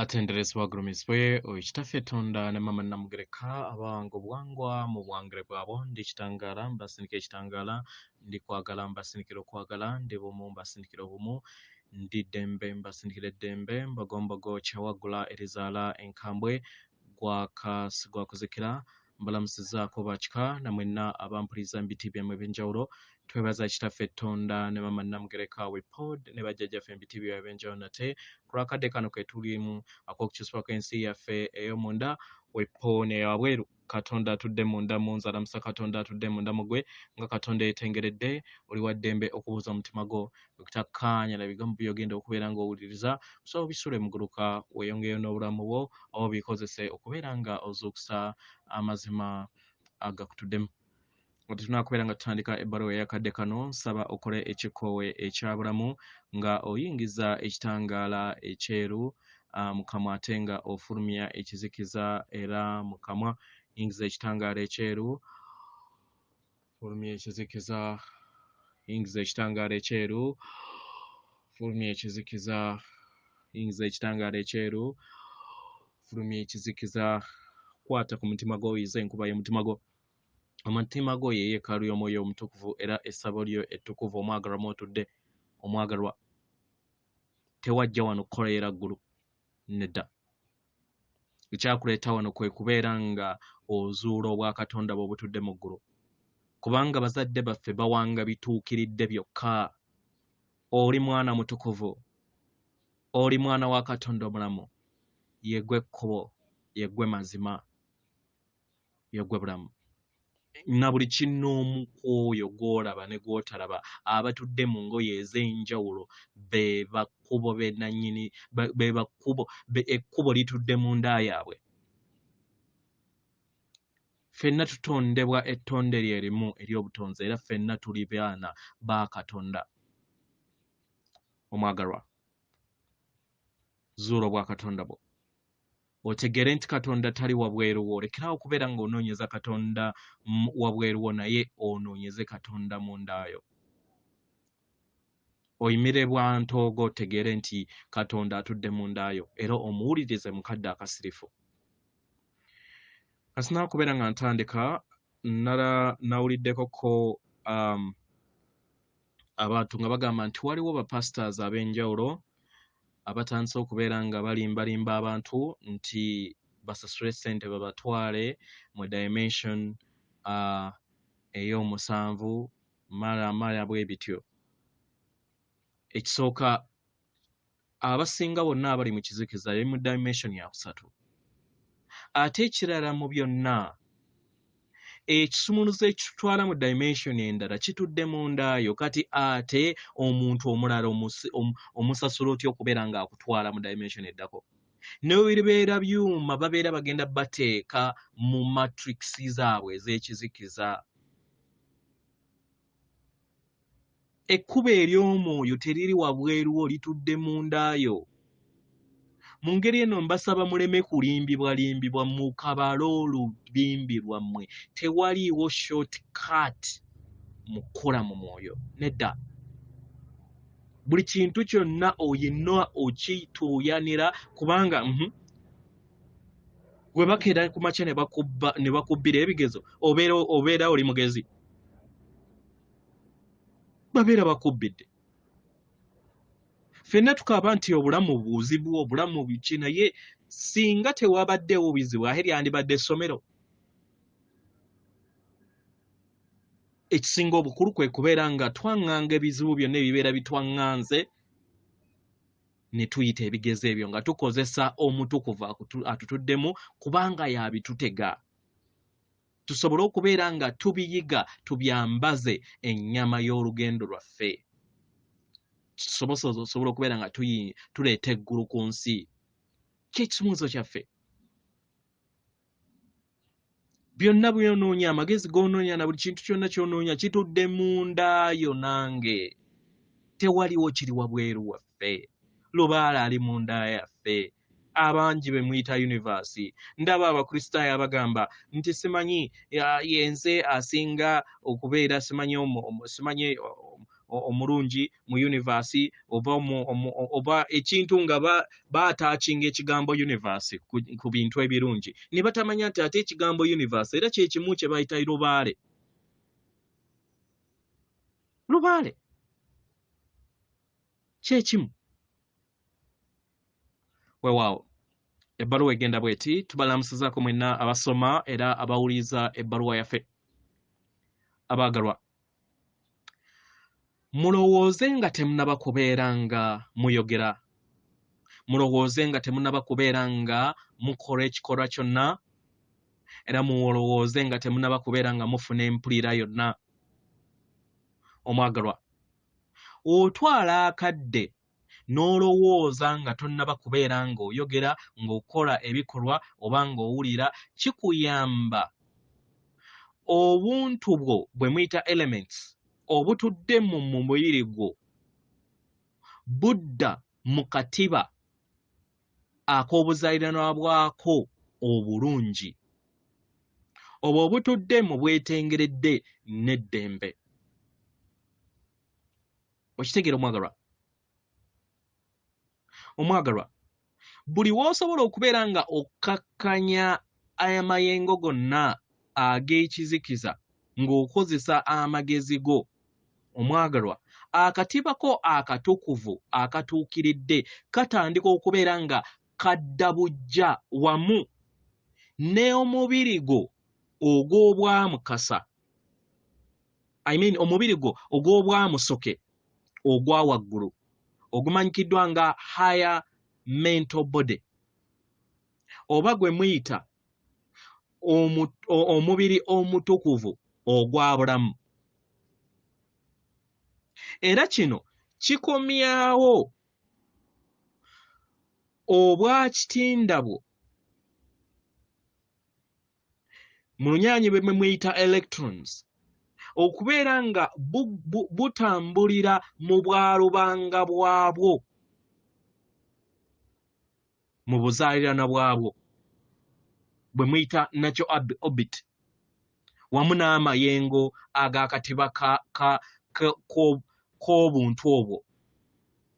Atenderezebwa agulumizibwe oyo Kitaffe Tonda ne Maama Namugereka abawanga obuwangwa mu buwangire bwabwo. Ndi kitangaala mbasindika ekitangaala, ndi kwagala mbasindikira okwagala, ndi bumu mbasindikira obumu, ndi ddembe mbasindikira eddembe, mbogombogo kyawaggula erizaala enkambwe, gwaka sigwakuzikira. Mbalamusizaako bakika na mwenna abampuliza mu biti byammwe eby'enjawulo. Twebaza Kitaffe Tonda ne Maama Namugereka we pod ne bajjajjaffe mu biti byabwe eby'enjawulo nate ku lw'akadde kano ke tulimu ak'okukyusibwa kw'ensi yaffe ey'omunda wepo n'eyawabweru. Katonda atudde munda mu nze alamusa Katonda atudde munda mu ggwe nga Katonda yeetengeredde. Oli wa ddembe okubuuza omutima gwo okutakkaanya na bigambo by'ogenda okubeera ng'owuliriza osobola obisule muguluka weeyongereyo n'obulamu bwo oba obikozese okubeera nga ozuukusa amazima agakutuddemu. Nga tetunakubeera nga tutandika ebbaluwa ey'akadde kano, nsaba okole ekikoowe ekya bulamu nga oyingiza ekitangaala ekyeru mu kamwa ate nga ofulumya ekizikiza era mu kamwa. Yingiza ekitangaala ekyeru, fulumya ekizikiza, yingiza ekitangaala ekyeru, fulumya ekizikiza, yingiza ekitangaala ekyeru, fulumya ekizikiza. Kwata ku mutima gwo, oyize enkuba y'omutima gwo. Omutima gwo ye yeekaalu y'Omwoyo Omutukuvu era essabo lyo ettukuvu omwagalwa mw'otudde. Omwagalwa, tewajja wano kukolerera ggulu, nedda. Ekyakuleeta wano kwe kubeera nga ozuula obwakatonda bwe obutudde mu ggulu, kubanga bazadde baffe bawanga bituukiridde byokka. Oli mwana mutukuvu, oli mwana wa Katonda omulamu, yeggwe kkubo, yeggwe mazima, yeggwe bulamu. Na buli kinnoomu ku oyo gw'olaba ne gw'otalaba abatudde mu ngoye ez'enjawulo be bakkubo be nannyini, be bakkubo, be, ekkubo litudde munda yaabwe. Ffenna tutondebwa ettonde lye limu ery'obutonzi era ffenna tuli baana ba Katonda. Omwagalwa, zuula obwakatonda bwo. Otegeere nti Katonda tali wabweru wo. Lekerawo okubeera ng'onoonyeza Katonda wabweru wo, naye onoonyeze Katonda munda yo. Oyimire bwa ntoogo otegeere nti Katonda atudde munda yo era omuwulirize mu kadde akasirifu. Kasina kubeera nga ntandika, nala nawuliddeko ko abantu nga bagamba nti waliwo ba pastors ab'enjawulo abatandise okubeera nga balimbalimba abantu nti basasule ssente babatwale mu dimension ey'omusanvu mala mala bwe bityo. Ekisooka, abasinga bonna abali mu kizikiza bali mu dimension ya kusatu. Ate ekirala mu byonna, ekisumuluzo ekitutwala mu dimension endala kitudde munda yo. Kati ate omuntu omulala omusasula otya okubeera ng'akutwala mu dimension eddako? Ne bwe bibeera byuma, babeera bagenda bateeka mu matrix zaabwe ez'ekizikiza. Ekkubo ery'omwoyo teriri wabweru wo, litudde munda yo. Mu ngeri eno mbasaba muleme kulimbibwalimbibwa, mukabale olubimbi lwammwe. Tewaliiwo short cut mu kukula mu mwoyo, nedda. Buli kintu kyonna oyina okituuyanira, kubanga gwe bakeera ku makya ne bakubbira ebigezo, obeera oli mugezi, babeera bakubbidde. Ffenna tukaaba nti obulamu buzibu, obulamu biki, naye singa tewabaddewo bizibu ate lyandibadde essomero. Ekisinga obukulu kwe kubeera nga twaŋŋanga ebizibu byonna ebibeera bitwaŋŋanze ne tuyita ebigezo ebyo nga tukozesa omutukuvu atutuddemu, kubanga y'abitutega. Tusobole okubeera nga tubiyiga, tubyambaze ennyama y'olugendo lwaffe. Tusobole okubeera nga tuleeta eggulu ku nsi. Ky'ekisumuluzo kyaffe. Byonna by'onoonya, amagezi g'onoonya na buli kintu kyonna ky'onoonya kitudde munda yo nange. Tewaliwo kiri wabweru waffe. Lubaale ali munda yaffe. Abangi be muyita universe. Ndaba Abakristaayo abagamba nti simanyi, yenze asinga okubeera, simanyi simanyi, omulungi mu universe, oba oba ekintu nga baataakinga ekigambo universe ku bintu ebirungi, ne batamanya nti ate ekigambo universe era kye kimu kye bayita lubaale. Lubaale kye kimu. Weewaawo, ebbaluwa egenda bw'eti: tubalamusizaako mwenna abasoma era abawuliriza ebbaluwa yaffe. Abaagalwa, mulowooze nga temunnaba kubeera nga muyogera, mulowooze nga temunnaba kubeera nga mukola ekikolwa kyonna, era mulowooze nga temunnaba kubeera nga mufuna empulira yonna. Omwagalwa, otwala akadde n'olowooza nga tonnaba kubeera ng'oyogera, ng'okola ebikolwa oba ng'owulira, kikuyamba obuntu bwo bwe muyita elements obutudde mu mubiri gwo budda mu katiba ak'obuzaaliranwa bwako obulungi, obwo obutudde mu bwetengeredde n'eddembe. Okitegeera omwagalwa? Omwagalwa, buli w'osobola okubeera nga okkakkanya amayengo gonna ag'ekizikiza ng'okozesa amagezi go, omwagalwa, akatibako akatukuvu akatuukiridde katandika okubeera nga kadda buggya wamu n'omubiri gwo ogw'obwamukasa, I mean omubiri gwo ogw'obwamusoke ogwa waggulu ogumanyikiddwa nga higher mental body, oba gwe muyita omubiri omutukuvu ogwa bulamu. Era kino kikomyawo obwakitinda bwo mu lunyaanyi bwe muyita electrons, okubeera nga butambulira mu bwalubanga bwabwo, mu buzaaliranwa bwabwo bwe muyita natural orbit, wamu n'amayengo ag'akatiba k'obuntu obwo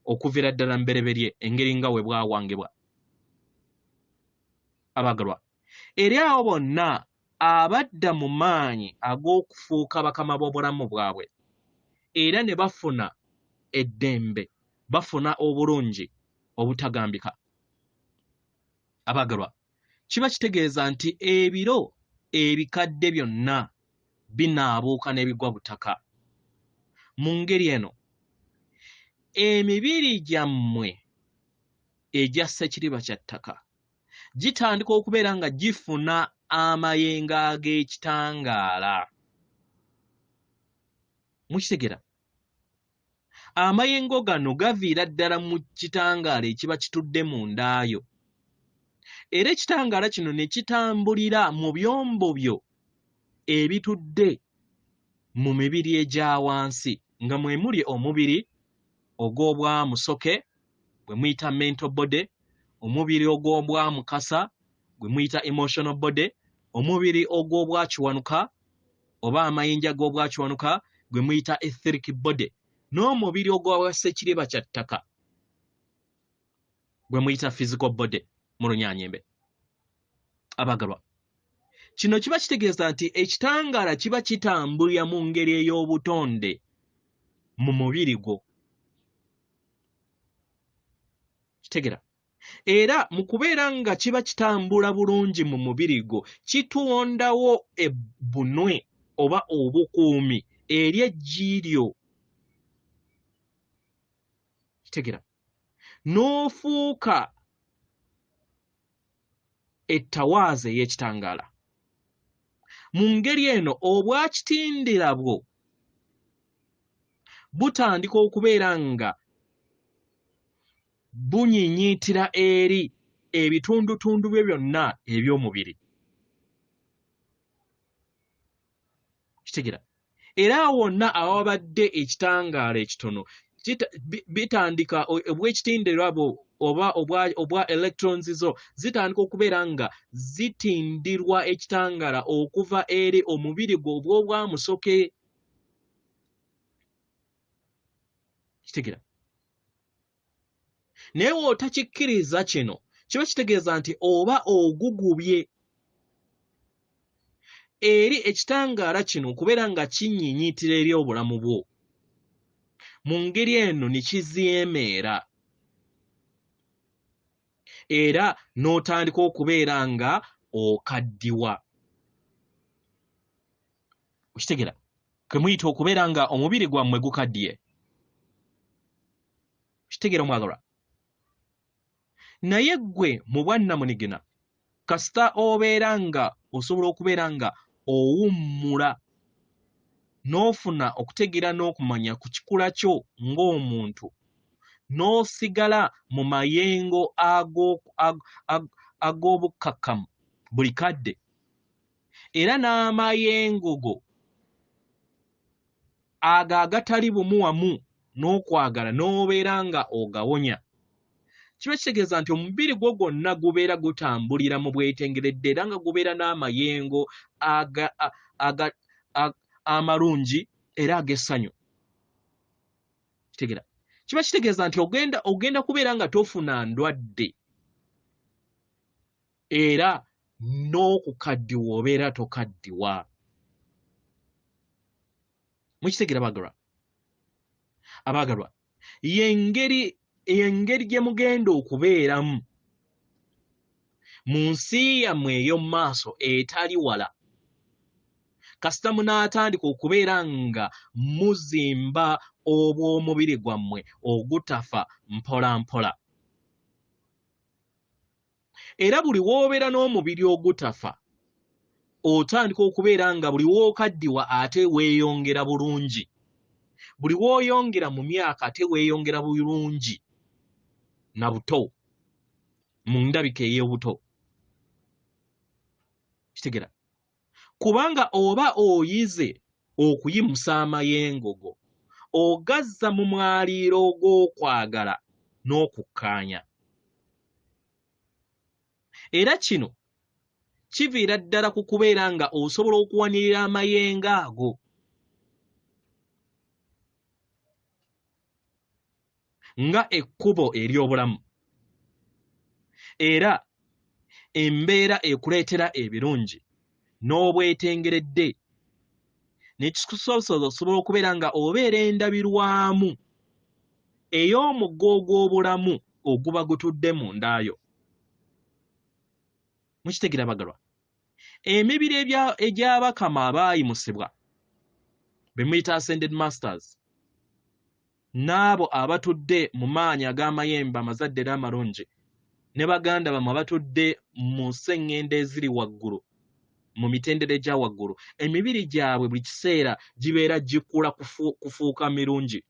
okuviira ddala mbereberye engeri nga we bwawangibwa. Abaagalwa, eri abo bonna abadda mu maanyi ag'okufuuka bakama b'obulamu bwabwe era ne bafuna eddembe, bafuna obulungi obutagambika. Abaagalwa, kiba kitegeeza nti ebiro ebikadde byonna binaabuuka n'ebigwa butaka. Mu ngeri eno, emibiri gyammwe egya ssekiriba kya ttaka gitandika okubeera nga gifuna amayengo ag'ekitangaala. Mukitegera? Amayengo gano gaviira ddala mu kitangaala ekiba kitudde mu ndaayo. Era ekitangaala kino ne kitambulira mu byombo byo ebitudde mu mibiri egya wansi, nga mwe muli omubiri ogw'obwamusoke gwe muyita mental body, omubiri ogw'obwamukasa gwe muyita emotional body, omubiri ogw'obwakiwanuka oba amayinja g'obwakiwanuka gwe muyita etheric body, n'omubiri ogwa ssekiriba kya ttaka gwe muyita physical body mu Lunyaanyembe. Abagalwa, kino kiba kitegeeza nti ekitangaala kiba kitambulira mu ngeri ey'obutonde mu mubiri gwo. Kitegera? Era mu kubeera nga kiba kitambula bulungi mu mubiri gwo, kitondawo ebbunwe oba obukuumi eri eggi lyo. Kitegera? N'ofuuka ettawaaza ey'ekitangaala. Mu ngeri eno obwakitindira bwo butandika okubeera nga bunyiinyiitira eri ebitundutundu bye byonna eby'omubiri. Kitegera? Era awo wonna awabadde ekitangaala ekitono bitandika obw'ekitindirwa bwo oba obwa electrons zo zitandika okubeera nga zitindirwa ekitangaala okuva eri omubiri gwo ogw'obwamusoke. Kitegera? Naye w'otakikkiriza kino, kiba kitegeeza nti oba ogugubye eri ekitangaala kino okubeera nga kinyiinyiitira eri obulamu bwo. Mu ngeri eno ne kizeemeera era n'otandika okubeera nga okaddiwa. Okitegera? Ke muyita okubeera nga omubiri gwammwe gukaddiye. Okitegera omwagalwa? Naye ggwe mu bwannamunigina kasita obeera nga osobola okubeera nga owummula n'ofuna okutegeera n'okumanya ku kikula kyo ng'omuntu n'osigala mu mayengo ag'obukkakkamu buli kadde era n'amayengo go ago agatali bumu wamu n'okwagala n'obeera nga ogawonya, kiba kitegeeza nti omubiri gwo gwonna gubeera gutambulira mu bwetengeredde era nga gubeera n'amayengo amalungi era ag'essanyu. Kitegeera? Kiba kitegeeza nti ogenda kubeera nga tofuna ndwadde era n'okukaddiwa obeera tokaddiwa. Mukitegeera abaagalwa? Abaagalwa, y'engeri gye mugenda okubeeramu mu nsi yammwe ey'omu maaso etali wala. Kasita munaatandika okubeera nga muzimba obw'omubiri gwammwe ogutafa mpola mpola. Era buli w'obeera n'omubiri ogutafa, otandika okubeera nga buli w'okaddiwa ate weeyongera bulungi. Buli w'oyongera mu myaka ate weeyongera bulungi na buto, mu ndabika ey'obuto. Kitegera? Kubanga oba oyize okuyimusa amayengo go, ogazza mu mwaliiro ogw'okwagala n'okukkaanya. Era kino kiviira ddala ku kubeera nga osobola okuwanirira amayengo ago. Nga ekkubo ery'obulamu. Era embeera ekuleetera ebirungi n'obwetengeredde. Ne kikusoboza osobola okubeera nga obeera endabirwamu ey'omugga ogw'obulamu oguba gutudde mu ndaayo. Mukitegeera abagalwa? Emibiri egy'abakama abaayimusibwa be muyita ascended masters n'abo abatudde mu maanyi ag'amayembe amazadde era amalungi ne baganda bammwe abatudde mu nseŋŋendo eziri waggulu mu mitendera egya waggulu, emibiri gyabwe buli kiseera gibeera gikula kufuuka mirungi.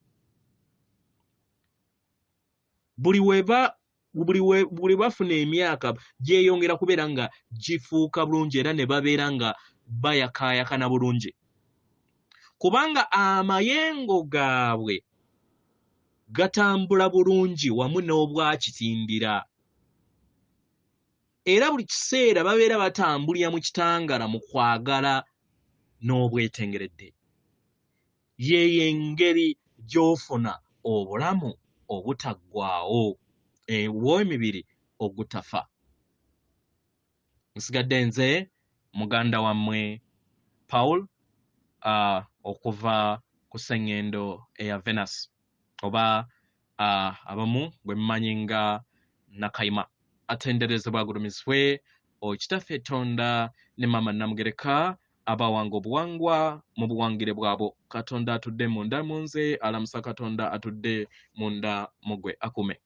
Buli bafuna emyaka gyeyongera kubeera nga gifuuka bulungi era ne babeera nga bayakaayakana bulungi. Kubanga amayengo gaabwe gatambula bulungi wamu n'obwakitindira. Era buli kiseera babeera batambulira mu kitangala mu kwagala n'obwetengeredde. Yeeyo engeri gy'ofuna obulamu obutaggwaawo obw'emibiri ogutafa. Nsigadde nze muganda wammwe Paul okuva ku sseŋŋendo eya Venus oba abamu gwe mumanyi nga Nakayima. Atenderezebwa agulumizibwe Kitaffe Tonda ne Maama Namugereka abawanga obuwangwa mu buwangire bwabwo. Katonda atudde munda mu nze alamusa Katonda atudde munda mu ggwe akume.